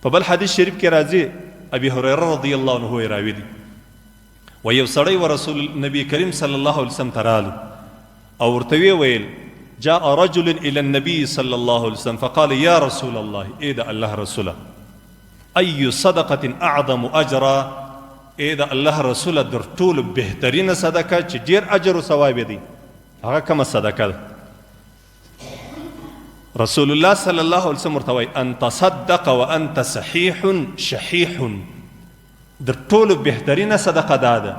په بل حدیث شریف کې راځي، ابي هريره رضی الله عنه یې راوي دی، و یو سړی و رسول نبی کریم صلی الله علیه وسلم ته رالو او ورته ویې ویل، جاء رجل الى النبي صلی الله علیه وسلم فقال یا رسول الله، ای د الله رسوله، ای صدقه اعظم اجرا، ای د الله رسوله، در ټولو بهترینه صدقه چې ډیر اجر او ثواب دی هغه کومه صدقه ده؟ رسول الله صلی الله علیه وسلم ورته وایي، ان تصدق وانت صحیح شحیح، در ټولو بهترینه صدقه دا ده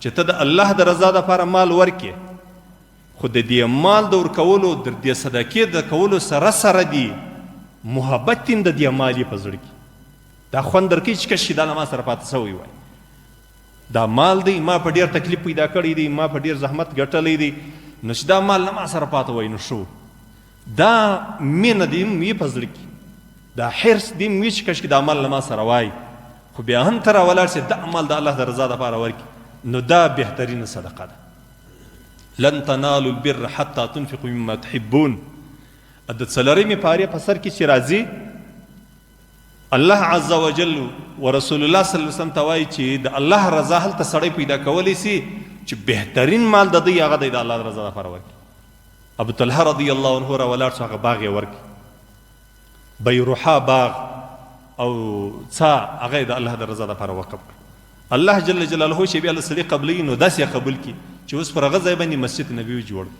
چې ته د الله د رضا لپاره مال ورکې، خو د دې مال د ورکولو، در دې صدقې د کولو سره سره دی محبت هم د دې مال یې په زړه کې دا خوند درکوي چې کشکې دا له ما سره پاتې سوی وای، دا مال دی ما په ډیر تکلیف پیدا کړی دی، ما په ډیر زحمت ګټلی دی، نو چې دا مال له ما سره پاتې وای نو ښه. دا مینه دې هم وي په زړه کې، دا حرص دې هم وي چې کشکې دا مال له ما سره وای، خو بیا هم ته راولاړ شې دا مال د الله د رضا دپاره ورکړي، نو دا بهترینه صدقه ده. لن تنالوا البر حتی تنفقوا مما تحبون. د څلورمې پارې په سر کې چې راځي، الله عز وجل ورسول الله صلی الله علیه وسلم ته وایي چې د الله رضا هلته سړی پیدا کولی سي چې بهترین مال د دی هغه دی د الله رضا لپاره ورکړي. ابو طلحه رضی الله عنه را ولاړ شو، هغه باغ یې ورکړي، بیروحا باغ او څا هغه یې د الله د رضا لپاره وقف کړ. الله جل جلاله چې بیا له سړي قبلوي نو داسې یې قبول کړي چې اوس پر هغه ځای باندې مسجد نبوي جوړ دی.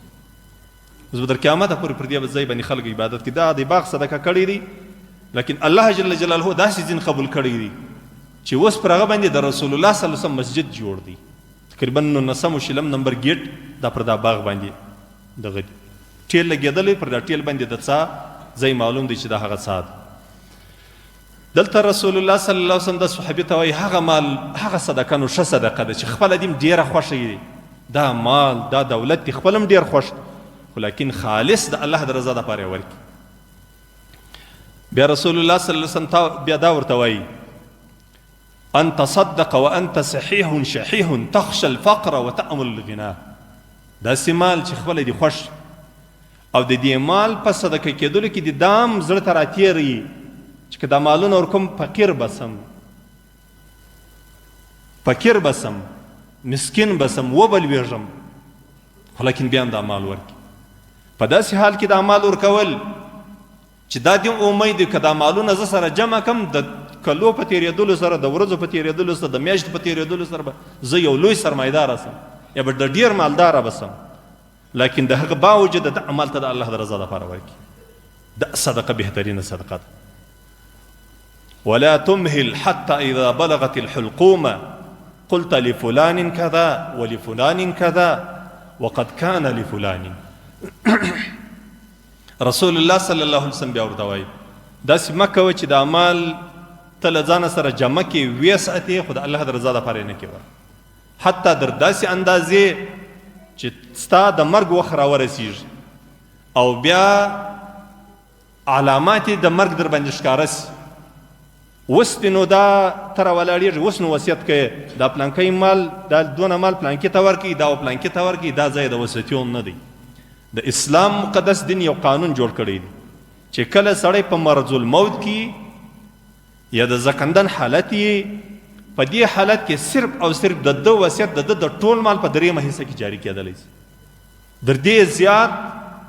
اوس به تر قیامته پورې پر دې ځای باندې خلک عبادت کوي. دا د باغ صدقه کړی دی، لیکن الله جل جلاله داسې ځین قبول کړی دی چې اوس پر هغه باندې د رسول الله صلی الله علیه وسلم مسجد جوړ دی. تقریبا نولسم او شلم نمبر ګیټ دا پر دا باغ باندې دغه دی، ټیل لګېدلی، پر دا ټیل باندې د څا ځای معلوم دی چې دا هغه څا ده. دلته رسول الله صلی الله علیه وسلم د صحابي ته وایي هغه مال، هغه صدقه نو ښه صدقه ده چې خپله دې هم ډېره خوښه وي، دا مال دا دولت دې خپل هم ډېر خوښ، خو لیکن خالص د الله د رضا دپاره یې ورکړي. بیا رسول الله صلی الله علیه وسلم بیا دا ورته وایي، ان تصدق وانت صحیح شحیح تخشى الفقر وتأمل الغنا. داسې مال چې خپله دې خوښ او د دې مال په صدقه کېدلو کې دې دام زړه ته راتېروي چې که دا مالونه ورکوم فقیر به سم، فقیر به سم، مسکین به سم، وبه لوېږم، خو لیکن بیا هم دا مال ورکړي. په داسې حال کې دا مال ورکول چې دا دې امید دی که دا مالونه زه سره جمع کم، د کلو په تېرېدلو سره، د ورځو په تېرېدلو سره، د میاشتو په تېرېدلو سره به زه یو لوی سرمایدار سم یا به د ډېر مالدار به سم، لیکن د هغه باوجود د عمل ته د الله د رضا لپاره ورکړي، دا صدقه بهترینه صدقه ده. ولا تمهل حتى إذا بلغت الحلقوم قلت لفلان كذا ولفلان كذا وقد كان لفلان. رسول الله صلی الله علیه وسلم بیا ورته وایي داسې مه کوه چې دا مال ته له ځانه سره جمع کې ویې ساتې، خو د الله د رضا لپاره یې نه کې ور، حتی در داسې اندازې چې ستا د مرګ وخت راورسیږي او بیا علامات د مرګ در باندې ښکاره سي، اوس دې نو دا ته راولاړېږي، اوس نو وصیت کوې، دا پلانکی مال، دا دونه مال پلانکي ته ورکوي، دا پلانکي ته ورکوي، دا ځای د وصیتونو نه دی. د اسلام مقدس دین یو قانون جوړ کړی دی چې کله سړی په مرض الموت کې یا د زکندن حالت یې، په دې حالت کې صرف او صرف د ده وصیت د ده د ټول مال په درېیمه حصه کې جاري کېدلی شي. در دې زیات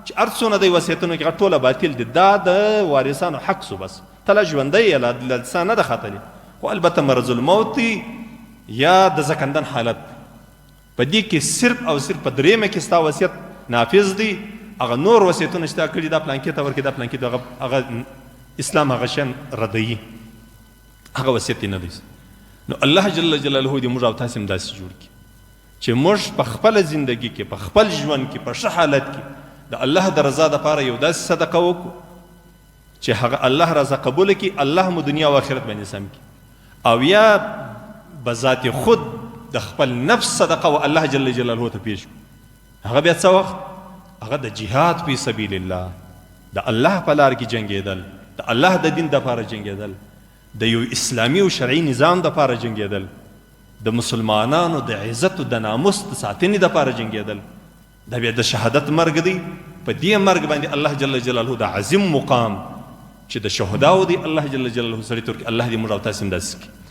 چې هر څونه دی وصیتونو کې هغه ټوله باطل دي، دا د وارثانو حق سو، بس ته لا ژوندی یې، لا ساه نه ده ختلې، خو البته مرض الموت دی یا د زکندن حالت دی، په دې کې صرف او صرف په درېیمه کې ستا وصیت نافذ دی، هغه نور وصیتونه چې تا کړي دا پلانکي ته ورکړي، دا پلانکي ته، هغه اسلام هغه شیان ردوي، هغه وصیت یې نه دی. نو الله جل جلاله دې موږ او تاسې هم داسې جوړ کړي چې موږ په خپله زندګي کې، په خپل ژوند کې، په ښه حالت کې د الله د رضا دپاره یو داسې صدقه وکړو چې هغه الله رضا قبول کړي، الله مو دنیا او آخرت باندې سم کړي، او یا بذات خود د خپل نفس صدقه و الله جل جلاله ته پیش کړو. هغه بیا څه وخت؟ هغه د جهاد فی سبیل الله، د الله په لار کې جنګېدل، د الله د دین دپاره جنګېدل، د یو اسلامي او شرعي نظام دپاره جنګېدل، د مسلمانانو د عزت او د ناموس د ساتنې دپاره جنګېدل، دا بیا د شهادت مرګ دی. په دې مرګ باندې الله جل جلاله د عظیم مقام چې د شهداو دی الله جل جلاله سړي ته ورکړي. الله دې موږ او تاسې هم داسې کړي.